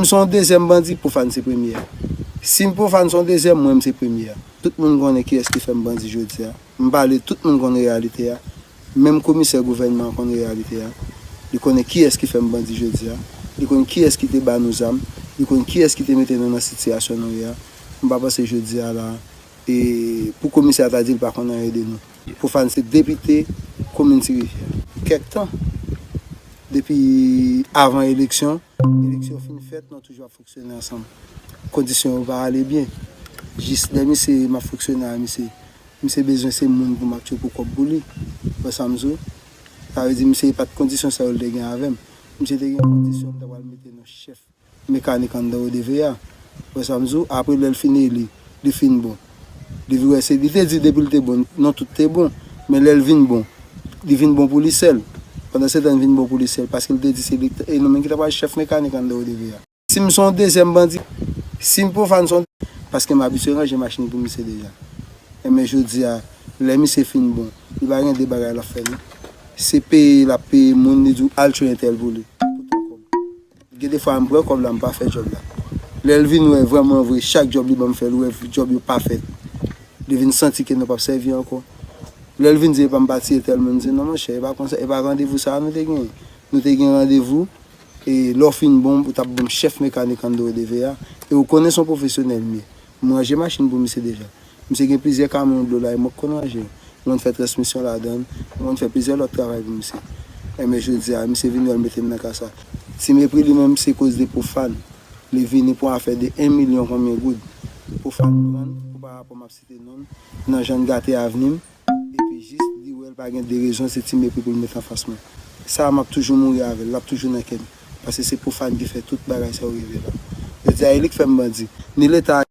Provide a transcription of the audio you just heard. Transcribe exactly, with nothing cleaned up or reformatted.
M se yon dezyèm bandi, Pwofàn se premye a. Si m Pwofàn se yon dezyèm, mwen m se premye a. Tout moun konnen kiyès ki fè m bandi jodi a. M pale, tout moun konn reyalite a. Menm komisè gouvènman an konn reyalite a. Li konnen kiyès ki fè m bandi jodi a. Li konn kiyès ki te ba nou zam. Li konn kiyès ki te mete nou nan sitiyasyon nou ye a. M pa panse jodi a la, e pou komisè a ta di l pa konn anyen de nou. Pwofàn se depite komin Ti Rivyè. Kèk tan, depi avan eleksyon, eleksyon fin fèt, nou toujou ap fonksyone ansanm. Kondisyon yo pa ale byen. Jis lè misye, m ap fonksyone a misye, misye bezwen se moun pou m ap tchwe pou kòb pou li. Wè sa m di w? Sa vle di misye pa t kondisyon sa yo l te gen avè m. Misye te gen kondisyon m ta pral mete nan chèf mekanik anndan O D V A. Wè sa m di w? Apre lè l fin eli, li fin bon. Li vin wè se, li te di depi l te bon, non tout te bon. Men lè l vin bon, li vin bon pou li sèl. Pandan se tan l vin bon pou li sèl, paske l te di se li k t-, e nou menm ki ta pral chèf mekanik anndan O D V A. Si m se yon dezyèm bandi, si m Pwofàn se yon, paske m abitye ranje machin pou misye deja. Enben jodi a, lè misye fin bon, li pa gen de bagay l ap fè non. Se peye l ap peye moun, li di w al tchwe entèl pou li. Pou twa kòb. Gen de fwa m pran kòb la, m pa fè djòb la. Lè l vin wè vrèman vre, chak djòb li ban m fè, l wè djòb yo pa fèt. Li vin santi ke nou p ap sèvi ankò. Lè l vin di epa m pa tiye tèl moun, m di non monchè, e pa konsa, e pa randevou sa a nou te genyen. Nou te gen randevou, e lè w fin bon, ou t ap ban m chèf mekanik anndan O D V A, e ou konnen se yon pwofesyonèl m ye. M ranje machin pou misye deja. Misye gen plizyè kamyon dlo la, e mwen k konn ranje yo. Mwen fè transmisyon ladan l, mwen fè plizyè lòt travay pou misye. Enben jodi a, misye vin wè l mete m nan ka sa. Ti Mepri li menm se koz de Pwofàn. Li vini pou afè de en milyon konbyen goud. Pwofàn pran l pou pa rapò m ap site non l, nan jan l gate avni m. Epi jis li wè l pa gen de rezon, se Ti Mepri pou l met anfas mwen. Sa a m ap toujou mouri avè l, l ap toujou nan kè m. Paske se Pwofàn ki fè tout bagay sa yo rive la. Jodi a, e li k fè m bandi. Ni Leta